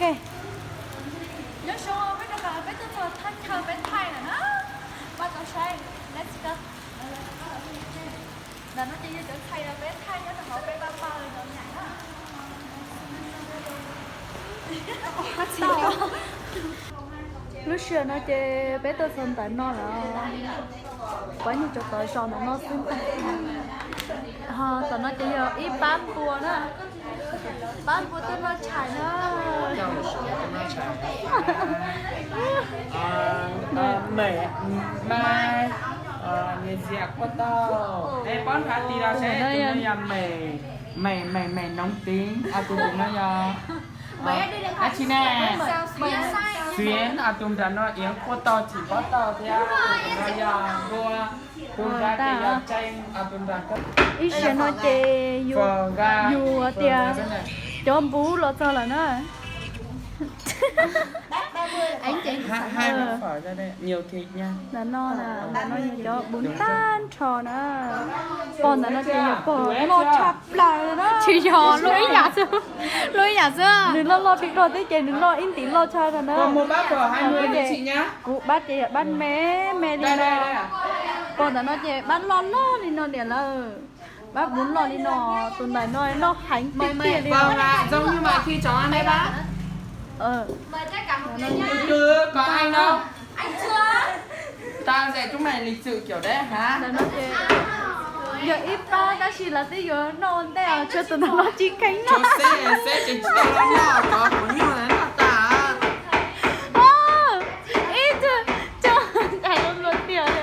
Nyob zoo, peb rov qab, peb tuaj txog thaj chaw peb thaij lawm na. Pab tau saib, let's go. Ntawm no ces yog cov thaij uas peb thaij nyob rau hauv peb pab pawg no na. Lub sij hawm no ces peb tuaj txog ntawm no lawm, pab nyuag tso tov zos ntawm no xwb ntag. Ho tom no ces yog ib pab npua na, pab npua tuaj noj tshais na. Mem, Mai, Niam Ziam Quaj Tauj, es pab nrhav tis los seb tus no yog Mem, Mem, Mem, Mem Noov Tiv, tus no yog dab tsi ne? Xiav, tus nram no Iab Quaj Tauj, Tsim Pob Tauj thiab, tus no yog Npua, tus nrad ces yog Tseeb, tus nrad. Ib sij hawm no ces yus, yus tias cov npua los txog lawm na. Ntawm no, ntawm no yog cov npua tag nrho na. Pog ntawm no ces yog pog loj tshaj plaws na. Tsis yog, loj ib yam xwb, loj ib yam xwb. Nws loj loj tshaj plaws thiab ces nws loj ib ntim loj tshaj no na. Kuv pab ces yog pab me me li no. Pog ntawm no ces pab loj loj li no niam lawm. Pab kuv loj li no, tus ntawm no loj heev tiag tiag li. Ntawm no ces yog ib pab tab sis lawv twb yuav noj ua ntej os, tshuav tus ntawm no tsis kheev noj. Ib tug coj ntais luag tiag li.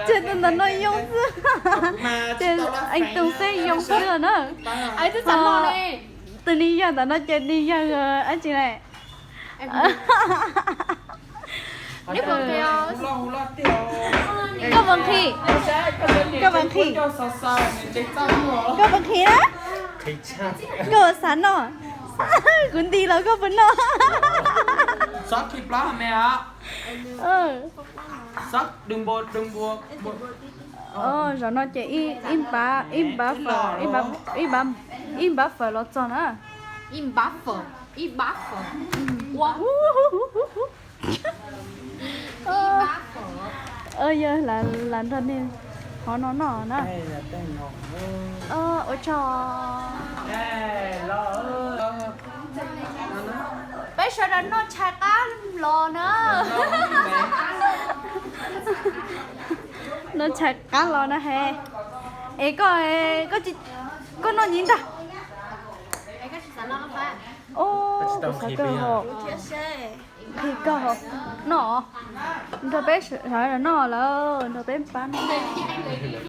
Ces tus ntawm no yoo xwb. Ces eev tus xeb yoo xwb na. Tus ni yawg ntawm no ces ni yawg dab tsi ne? Koj puas nqhis? Koj puas nqhis? Koj puas nqhis na? Koj puas xav noj? Kuv nti los koj puas noj? Zaum no ces ib npab, ib npab fawm, ib npab fawm los txog na. Ib npab fawm, ib npab fawm. Yog lam nrog nej hov no noj na. Ua tsaug. Peb sawv daws noj tshais qab los na. Noj tshais qab los na he. Es koj, koj noj nyiv ntag. Kuv xav kawg hos. Nqhis kawg hos. Noj, nrog peb sawv daws noj lawm, nrog peb pab noj.